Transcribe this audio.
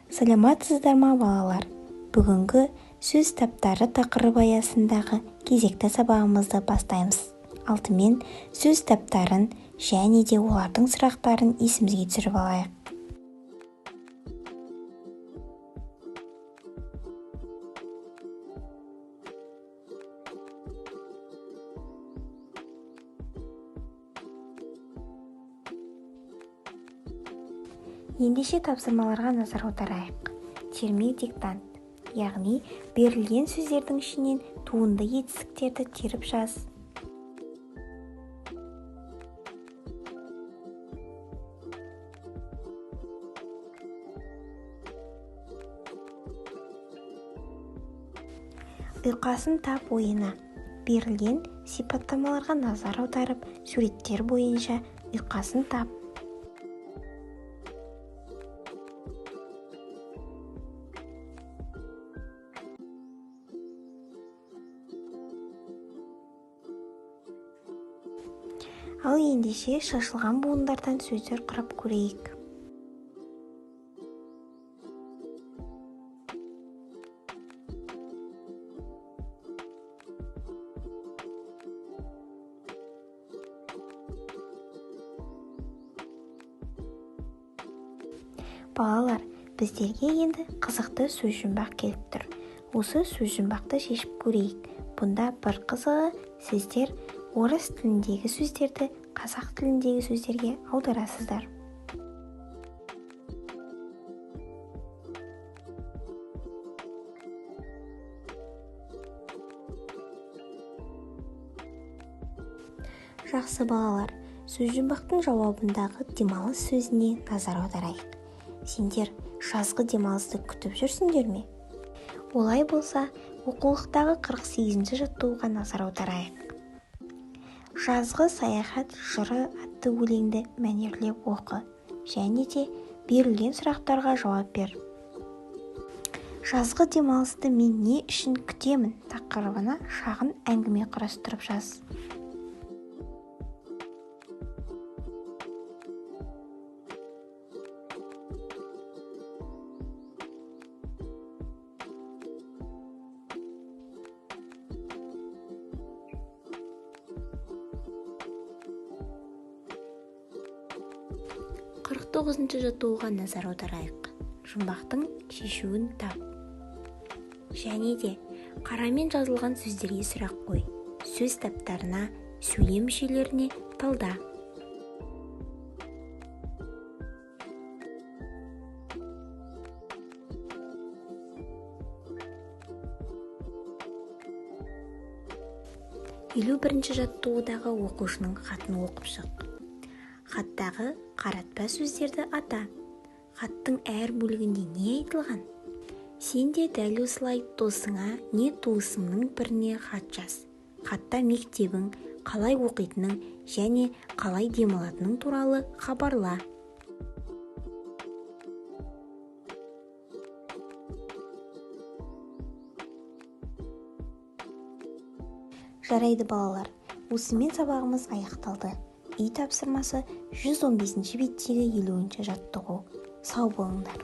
Саламатсыздар ма, балалар? Бүгінгі сөз таптары тақырыбы аясындағы кезекті сабағымызды бастаймыз. Алдымен сөз таптарын және де олардың сұрақтарын есімізге түсіріп алайық. Ендеше тапсырмаларға назар аударайық. Терме диктант, яғни берілген сөздердің ішінен туынды етістіктерді теріп жаз. Ұйқасын тап ойыны. Берілген сипаттамаларға назар аударып, суреттер бойынша ұйқасын тап. Ал ендеше шашылған буындардан сөздер құрап көрейік. Балалар, біздерге енді қызықты сөзжұмбақ келіп тұр. Осы сөзжұмбақты шешіп көрейік. Бұнда бір қызығы, сіздер орыс тіліндегі сөздерді қазақ тіліндегі сөздерге аударасыздар. Жақсы, балалар, сөзжұмбақтың жауабындағы демалыс сөзіне назар аударайық. Сендер жазғы демалысты күтіп жүрсіңдер ме? Олай болса, оқулықтағы 48-ші жаттығуға назар аударайық. Жазғы саяхат жыры атты өлеңді мәнерлеп оқы және де берілген сұрақтарға жауап бер. Жазғы демалысты мен не үшін күтемін тақырыбына шағын әңгіме құрастырып жаз. 49-шы жаттығуға назар аударайық. Жұмбақтың шешуін тап. Және де қарамен жазылған сөздерге сұрақ қой. Сөз таптарына, сөйлем мүшелеріне талда. 51-ші жаттығудағы оқушының хатын оқып шық. Хаттағы қаратпа сөздерді ата. Хаттың әр бөлігінде не айтылған? Сен де дәл осылай досыңа не туысыңның біріне хат жаз. Хатта мектебің, қалай оқитының және қалай демалатының туралы хабарла. Жарайды, балалар, осымен сабағымыз аяқталды. Үй тапсырмасы 115-беттегі 50-жаттығу. Сау болыңдар.